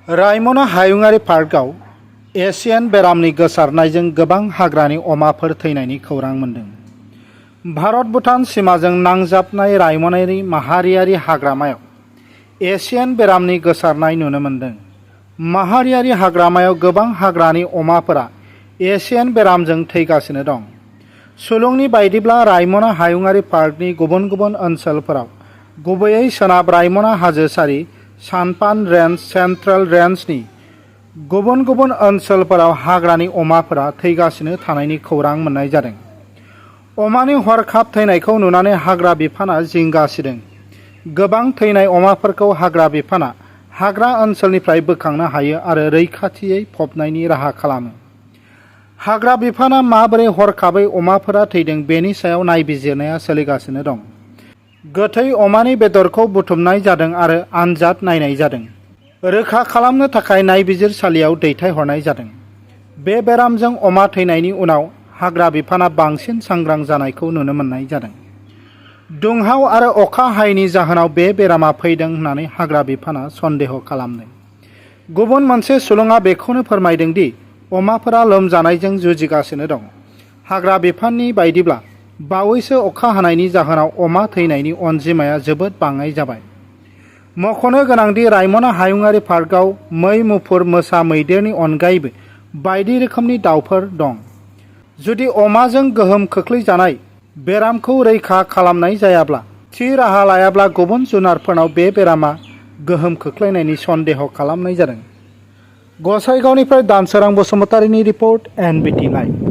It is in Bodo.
रायमना हायुङारि पार्कआव एशियान बेरामनि गोसारनायजों गोबां हाग्रानि अमाफोर थैनायनि खौरां मोन्दों। भारत भुटान सीमाजों नांजाबनाय रायमनायारि माहारियारि हाग्रामायाव एशियान बेरामनि गोसारनाय नुनो मोन्दों। माहारियारि हाग्रामायाव गोबां हाग्रानि अमाफोरा एशियान बेरामजों थैगासिनो दं। सुलुंनि बायदिब्ला रायमना हायुङारि पार्कनि गुबुन गुबुन ओनसोलफोराव, गुबैयै सोनाब रायमना हाजो सारि, सानपान रेन्ज, सेन्ट्रेल रेन्जनि गुबुन गुबुन ओनसोलफोराव हाग्रानि अमाफोरा थैगासिनो थानायनि खौरां मोन्नाय जादों। अमानि हरखाब थैनायखौ नुनानै हाग्रा बिफानआ जिंगा सिदों। गोबां थैनाय अमाफोरखौ हाग्रा बिफानआ हाग्रा ओनसोलनिफ्राय बोखांनो हायो आरो रैखाथियै फबनायनि राहा खालामो। हाग्रा बिफानआ माबोरै हरखाबै अमाफोरा थैदों बेनि सायाव नायबिजिरनाया सोलिगासिनो दं। गोथै अमानि बेदरखौ बुथुमनाय जादों आरो आनजाद नायनाय जादों। रोखा खालामनो थाखाय नायबिजिरसालियाव दैथायहरनाय जादों। बे बेरामजों अमा थैनायनि उनाव हाग्रा बिफानआ बांसिन सांग्रां जानायखौ नुनो मोननाय जादों। दुंहाव आरो अखा हायैनि जाहोनाव बे बेरामा फैदों होननानै हाग्रा बिफानआ सन्देह खालामदों। गुबुन मोनसे सुलुङा बेखौनो फोरमायदों दि अमाफोरा लोमजानायजों जुजिगासिनो दं। हाग्रा बिफाननि बायदिब्ला बावैसो अखा हानायनि जाहोनाव अमा थैनायनि अनजिमाया जोबोद बाङाइ जाबाय। मख'नो गोनांदि रायमना हायुङारि पार्कआव मै, मुफुर, मोसा, मैदेरनि अनगायैबो बायदि रोखोमनि दावफोर दं। जुदि अमाजों गोहोम खोख्लैजानाय बेरामखौ रैखा खालामनाय जायाब्ला, थि राहा लायाब्ला गुबुन जुनारफोरनाव बे बेरामा गोहोम खोख्लैनायनि सन्देह खालामनाय जादों। गसाइगावनिफ्राय दानसोरां बसुमतारीनि रिपर्ट, NBT लाइभ।